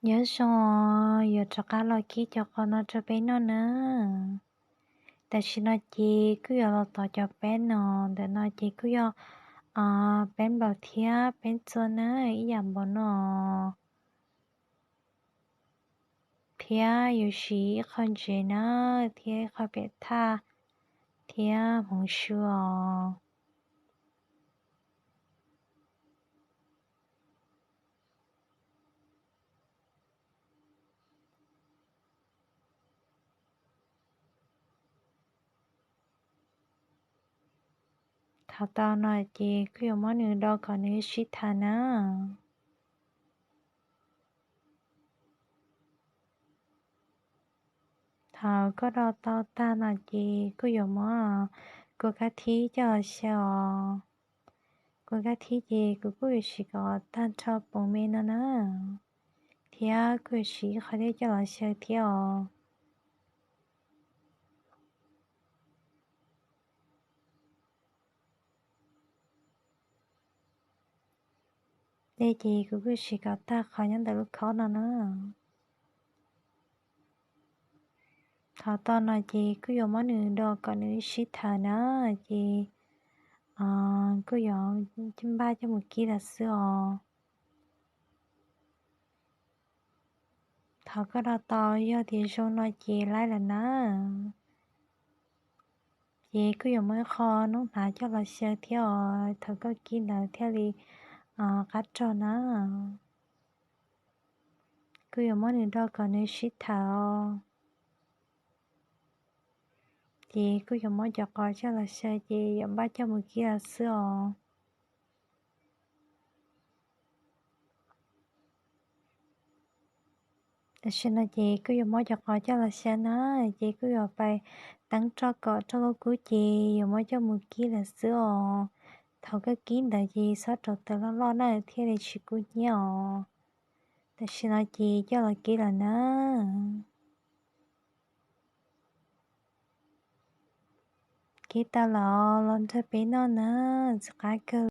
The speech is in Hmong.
Nyob zoo, yuav rov qab los kib cov qos no rau peb noj na. Tam sim no ces kuj yuav los tos cov peb no, ntawm no ces kuj yog peb nplaum thiab peb txua na, ib yam npaum no. Thiab yuav siv ib qho ntsev na, thiab ib qho piam thaj, thiab hmoov su os. Thaum tau no ces kuj yuav muab nws do kom nws sib thawv na. Thaum koj do tau tag no ces kuj yuav muab kua kab thib coj los xyaw os. Kua kab thib ces kuv kuj yuav siv kom tag nrho poom me no na, thiab kuj yuav siv ib qho dej coj los xyaw thiab os. Dej ces kuv kuj siv kom tag qhov nyob ntawm lub khob no na. Thaum tau no ces kuj yuav muab nws do kom nws sib thawv na, ces kuj yuav npaj coj mus kib lawm xwb os. Thaum koj do tau yog tias zoo no ces laib lawm na. Ces kuj yuav muab ib qho noob hnav coj los xyaw thiab os, thaum koj kib ntawd thiaj li qab rog na. Kuj yuav muab nws do kom nws sib thawv os. Ces kuj yuav muab cov qos coj los xyaw ces yuav npaj coj mus kib lawm xwb os. Tam sim no ces kuj yuav muab cov qos coj los xyaw na, ces kuj yuav pais teeb roj kom roj kub kub ces yuav muab coj mus kib lawm xwb os. Thaum koj kib ntawd ces xob rauv taws loj loj na thiaj li tsis kub hnyiab os. Tam sim no ces coj los kib lawm na. Kib tau lawm los nrog peb noj na, ntxim qab kawg.